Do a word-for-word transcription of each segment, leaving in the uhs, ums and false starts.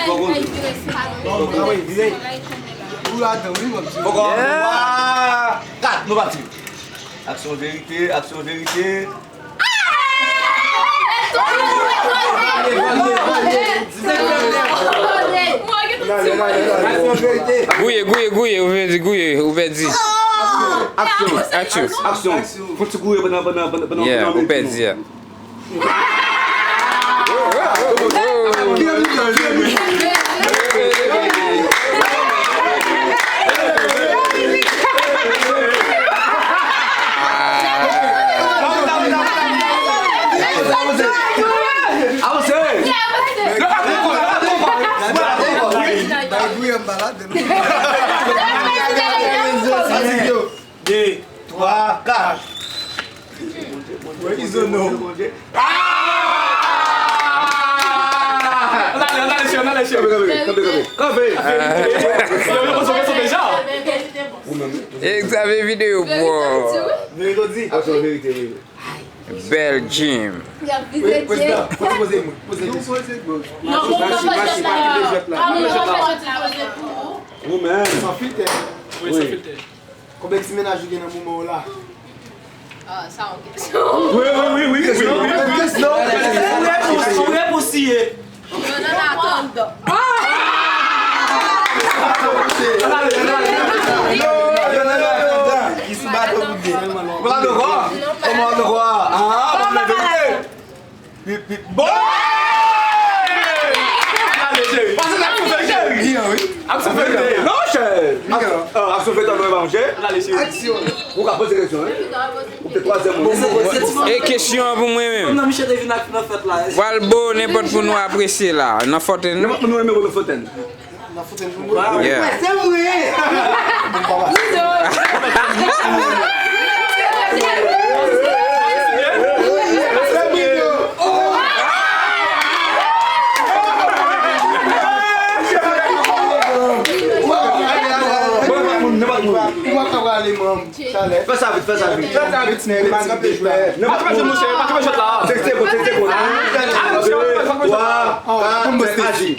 Fòk ou vire. Ou ladan, wi, mwen. Fòk ou kat, nou pati. Aksyon verite, aksyon verite. Gouye, gouye, gouye, ou pèdi, gouye, ou pèdi. Aksyon. Aksyon. Aksyon. Fon ti gouye pandan, pandan, pandan, pandan. Yeah, ou pèdi, yeah. De, twa, kat. Where is the no? Ah! Ann ale, ann ale, chè, ann ale, chè. Kanpe, kanpe, kanpe, kanpe. Kanpe. Yo, yo, yo, yo, yo, yo, yo. Examen videyo, bro. Verite, di. Aksyon verite, wi. Bèl Jim. Wi, prezidan, poze, poze, poze. Non, poze, poze. Machi, machi, machi, poze jwèt la. Ou menm. San filtè. Wi, san filtè. Konbyen ti mennaj ou gen nan moman w la? Ah, sa yon kesyon. Wi, wi, wi, wi, wi, wi, wi. Kesyon. Ou repous, ou repous, siye. Non, non, non, atann. Ki sou bato pou de. Ou pa dakò? Kòman ou dakò? Ah, bon, men verite. Bon! Pase nan aksyon verite, cheri. Aksyon verite. Non, chè. Aksyon verite, non, pa monchè. Aksyon. Ou ka poze kesyon, hein? Ou te twazyèm moun. E kesyon an pou mwen menm. Pral bo nenpòt moun nou apresye la. Nan fòtèn. Nenpòt moun nou renmen bo nan fòtèn. Yeah. Fè sa vit, fè sa vit. Fè sa vit, men pa kanpe jwèt. Pa kanpe jwèt, monchè, pa kanpe jwèt la. Senk segonn, senk segonn. Aji.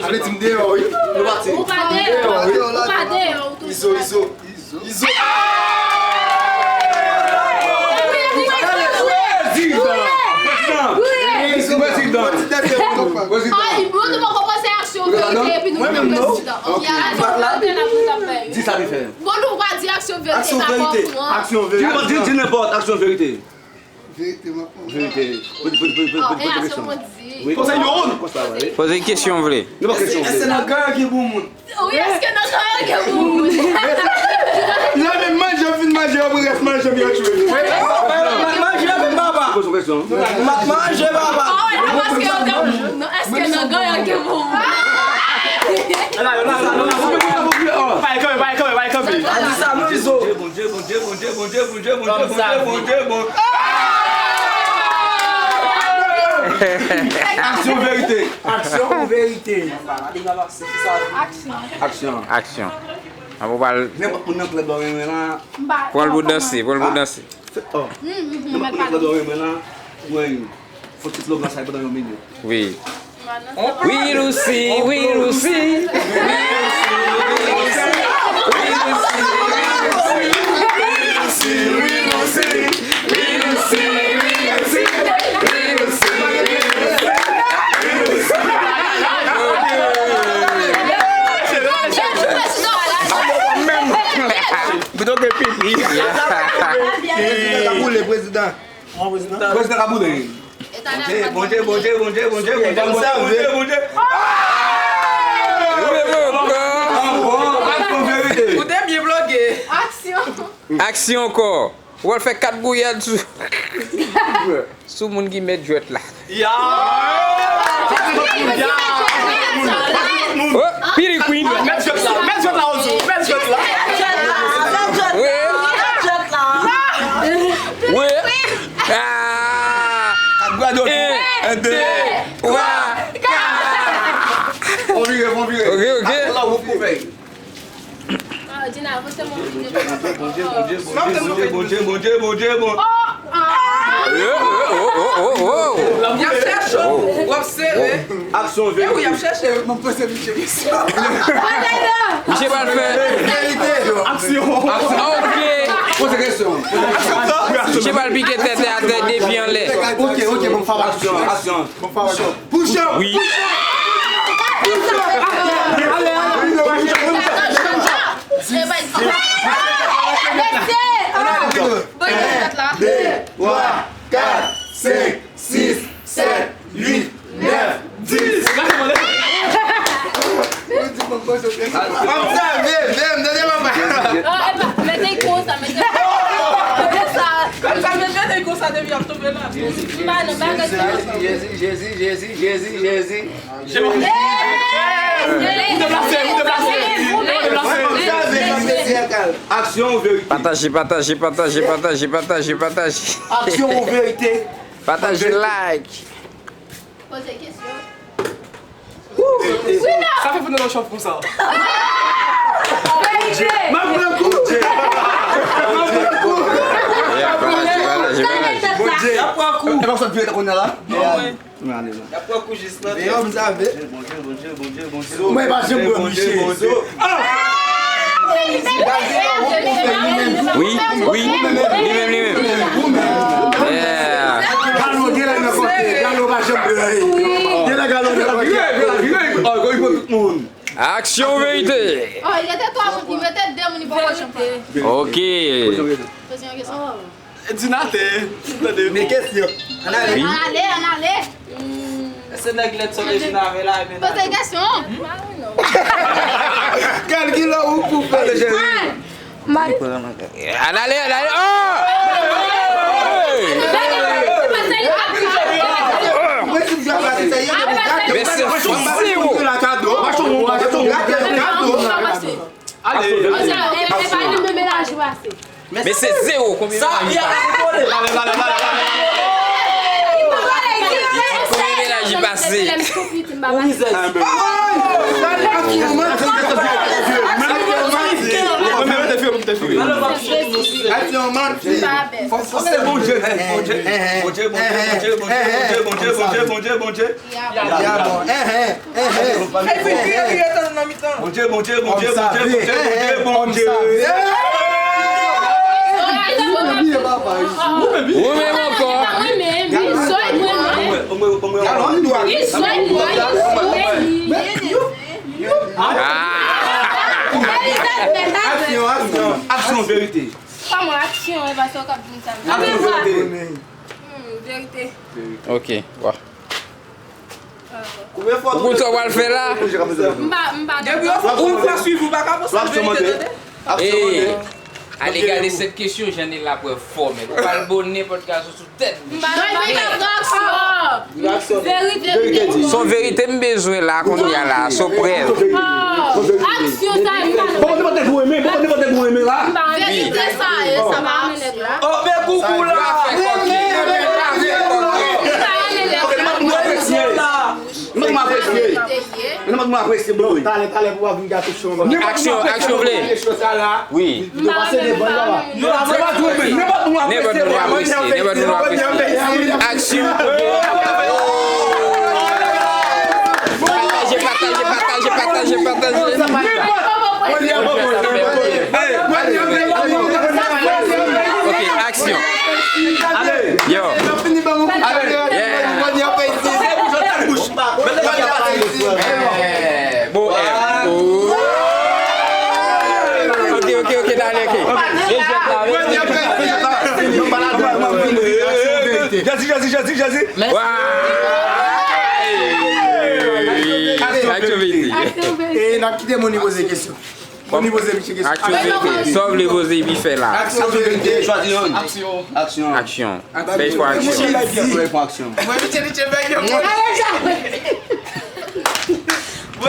Ale ti m deyò, wi. Nou pati. Ou pa deyò, ou pa deyò, ou tou. Izo, Izo, Izo. Prezidan. Prezidan. Prezidan. Prezidan. Ay, nou poko pase aksyon verite epi nou vin prezidan. Ok, aksyon verite n ap, n ap bay. Di sa li fè. Bon, nou pa di aksyon verite. Aksyon verite. Aksyon verite. Di, di, di nenpòt aksyon verite. Verite, m ap. Verite. Poze, poze, poze, poze, poze kesyon. Wi. Konsèy yo. Konsa, wi. Poze kesyon w vle. Nenpòt kesyon w vle. Èske nan gang gen bon moun? Wi, èske nan gang gen bon moun? Lè menm manje, yo fin manje, yo pran rès manje, yo tchwe. Manje, papa. Poze yon kesyon. Manje, papa. Ah, wè, non, paske yo te, non, èske nan gang gen bon moun? Bay kanpe, bay kanpe, bay kanpe. Adi sa, non, Izo. Bondye, Bondye, Bondye, Bondye, Bondye, Bondye, Bondye, Bondye, Bondye. Aksyon verite. Aksyon ou verite? Aksyon. Aksyon. Aksyon. Apre w pral. Nenpòt moun nan klèb la w renmen la. Pran l pou danse, pran l pou danse. Oh. Nenpòt moun nan klèb la w renmen la. Mwen, fò ti slogan sa pandan yon minit. Wi. Wi Lucy, wi Lucy. Wi Lucy, wi Lucy. Pito ke pipi. Prezidan ka boule, prezidan. Prezidan ka boule. Bondye, Bondye, Bondye, Bondye, Bondye, Bondye, Bondye, Bondye. Ou te byen bloke. Aksyon. Aksyon ankò. Ou pral fè kat gouyad sou, sou moun ki mèt jwèt la. Ya! Oh, pirikwin. Mèt jwèt la, mèt jwèt la, Ozo, mèt jwèt la. Wi. Wi. Ah! Kat gwa do. En, de, twa, kat. Fon vire, fon vire. Ok, ok. Ala ou pou fè. Ah, Dina, avanse mwen. Bondye, Bondye, Bondye, Bondye, Bondye, Bondye, Bondye. Oh, ah. Y ap chèche w, w ap sere. Aksyon, verite. E wi, y ap chèche w. Mwen poze misye kesyon. Misye pral fè. Verite. Aksyon. Aksyon. Ah, ok. Poze kesyon. Misye pral pike tèt atè, de pye anlè. Ok, ok, bon, fè aksyon. Aksyon. Bon, fè aksyon. Push up. Wi. Mesye! Bon, de, twa, kat, senk, sis, sèt, uit, nèf, dis. Kòmsa, vle, vle, m tande papa. Ah, epa, mete l konsa, mete l konsa. Mete sa. Kòmsa, mete l konsa, depi ap tonbe la. M pa nan bagay sa. Jezi, Jezi, Jezi, Jezi, Jezi. Ou deplase, ou deplase. Ou deplase. Aksyon ou verite? Pataje, pataje, pataje, pataje, pataje, pataje. Aksyon ou verite? Pataje, like. Poze kesyon. Sa fè fout nan chòf konsa. Verite. M ap pran kou. M ap pran kou. Yeah, pataje, pataje, pataje. Bondye. Y ap pran kou. E pa sa vire kounye a la? Non, mwen. N ap pran kou jis nan tèt. Deyò, m save. Bondye, Bondye, Bondye, Bondye. Mwen pa janm pran miche. Bondye. Wi, wi, li menm, li menm. Yeah. Galon, gen lè nan kote. Galon pa janm pran. Gen lè galon nan kote. Vire, vire, vire. Oh, li pran tout moun. Aksyon, verite? Oh, li rete twa moun, li mete de moun, li poko janm pran. Ok. Poze yon kesyon. Di n atè, tande. Men kesyon. Ann ale. Wi. Ann ale, ann ale. Hmm. Se nèg lèd sòt de jinave la, e men. Poze kesyon. Kalkile ou pou fè. Ann ale, ann ale. Oh! Mesye, zewo. Ale. Mesye, zewo. Konbyen menaj li pase? Konbyen menaj li pase? Bondye, Bondye, Bondye, Bondye, Bondye, Bondye, Bondye. Fè vire, vire, tann nan mitan. Bondye, Bondye, Bondye, Bondye, Bondye, Bondye. Ou menm ankò. Aksyon, aksyon. Aksyon, verite. Kòman aksyon, e pa sa w k ap di m sa. Aksyon, verite. Hmm, verite. Ok, wa. Ou konn sa w pral fè la? M pa, m pa. Depi yon fwa, yon fwa swiv ou pa ka panse verite, tande. Ee, ale gade sèt kesyon, jan Nel ap wè fò, men. Ou pral bo nenpòt gason sou tèt. M pa nan bagay. Verite. Se yon verite m bezwen la, kounye a la, se yon prèv. Aksyon sa, m pa nan. Bon, nenpòt nèg ou renmen, bon, nenpòt nèg ou renmen la. Verite sa ye, sa pa renmen nèg la. Oh, men koukou la. Mwen apresye. Mwen apresye. Mwen apresye, bro. Talè, talè pou w ap vin gate show an. Aksyon, aksyon, vle. Wi. Nenpòt moun apresye, nenpòt moun apresye. Aksyon. Pataje, pataje, pataje, pataje, pataje. Ok, aksyon. Yo. Yeah. Bon, eh. Ok, ok, ok, dale, ok. Jezi, Jezi, Jezi, Jezi. Wa! Aksyon, verite. E n ap kite moun li poze kesyon. Moun li poze misye kesyon. Aksyon, verite. Sa w vle poze epi fè la. Aksyon, verite. Chwazi youn. Aksyon. Aksyon. Aksyon. Fè chwa aksyon. Fè chwa aksyon. Mwen, misye, misye, bèk yo. Mwen,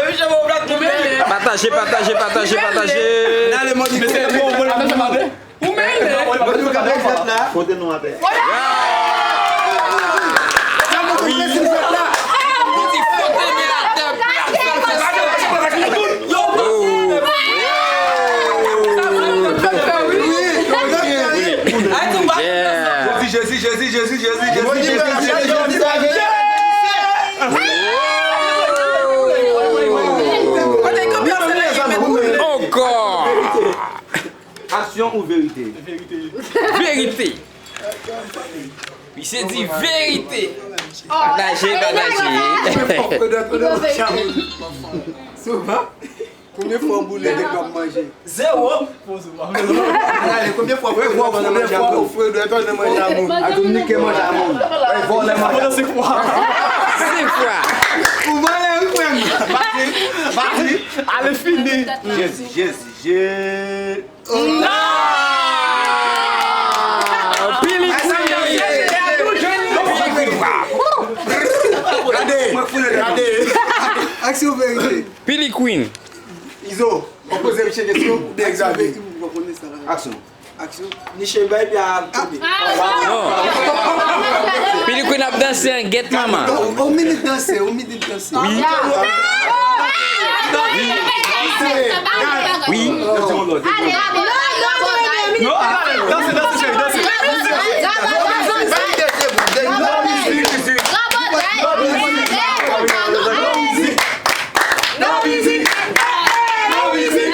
misye, mwen, plat mwen. Pataje, pataje, pataje, pataje. N ale, mwen, misye, mwen, mwen, mwen. Ou menm, men. Mwen, mwen, mwen, mwen. Fote nou atè. Wi. Fote men atè. Jezi, Jezi, Jezi, Jezi. Ou verite? Verite. Misye di verite. Pataje, pataje. Souvan. Konbyen fwa w boule depi w ap manje? Zewo. Gade, konbyen fwa w boule depi w ap manje? Konbyen fwa w boule depi w ap manje? Akounike manje a moun. Vòlè manje. Senk fwa. Senk fwa. Ou vòlè, wi, frè m. Pati, pati. Ale fini. Jezi, Jezi, Jezi. Non! Pili Queen! Gade, gade. Aksyon verite. Pili Queen. Izo, w poze misye kesyon oubyen Xavier? Aksyon. Aksyon. Niche bay pi a ap tonbe. Non. Pili Queen ap danse an gèt manman. Non, on minit danse, on minit danse. Wi. Wi. Non, ale, danse, danse, cheri, danse. Non mizik! Non mizik! Non mizik!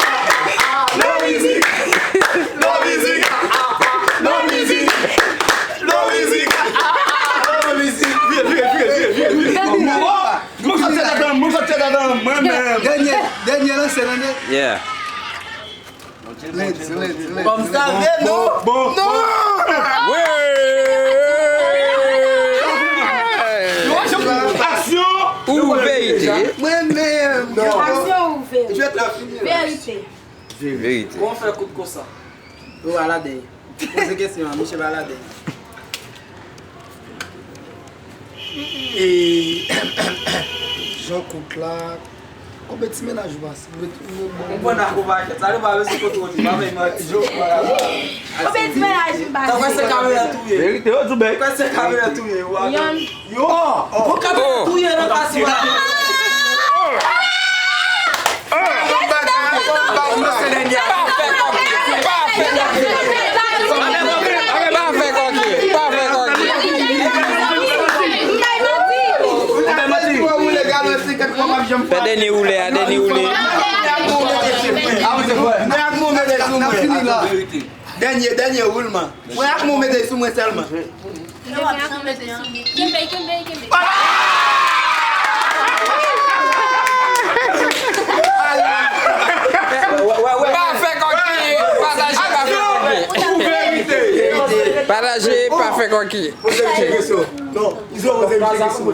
Non mizik! Non mizik! Non mizik! Non mizik! Non mizik! Vire, vire, vire, vire, vire, vire. Mwen sot tèt adan, mwen sot tèt adan, mwen menm. Dènye, dènye lanse, dènye. Yeah. Lens, lens, lens. Kòm sa vle, non. Bon, bon, bon. Wi! Aksyon! Ou verite. Mwen menm, non. Aksyon ou verite? Verite. Verite. Kòman w fè kout konsa? Ou pa ladann. Poze kesyon an, misye pa ladann. E jan kout la, konbyen ti mennaj ou pase? Ou ret ou ret bon. Ou pran nan kou pakèt. Sa nou pa bezwen kontwole, pa bay manti. Konbyen ti mennaj ou pase? Tankwè se kamera touye. Verite, yo di bèk. Tankwè se kamera touye. Yon. Yo! Bon, kamera touye nan kati la. Pa fè kòki, pa fè kòki, pa fè kòki, pa fè kòki. Fè dènye woule a, dènye woule. Dènye, dènye woulman. Mwen ak mwen mete sou mwen sèlman. Kenbe, kenbe, kenbe. Pa fè kòki, pataje, pa fè kòki. Pataje, pa fè kòki. Non, izo poze misye kesyon.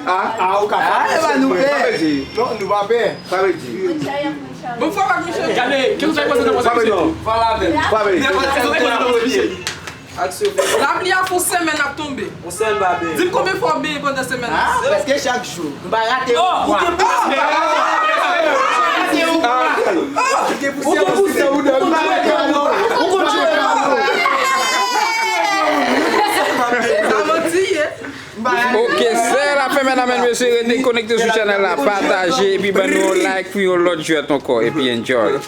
Ah, ah, ou ka fè. Ah, e pa nou pè. Non, nou pa pè. Sa vle di. Bon, fò pa misye. Gade, ki nou sa pase nan pase. Lapli a fè yon semèn ap tonbe. Yon semèn pa benyen. Di m konbyen fwa w benyen pandan semèn nan? Ah, prèske chak jou. M pa rate yon fwa. Ou gen pousye, ou gen pousye, ou gen pousye. Sa manti ye. Ok, se la fen, medam e mesye, rete konekte sou chanèl la, pataje, epi ban nou yon like pou yon lòt jwèt ankò, epi enjoy.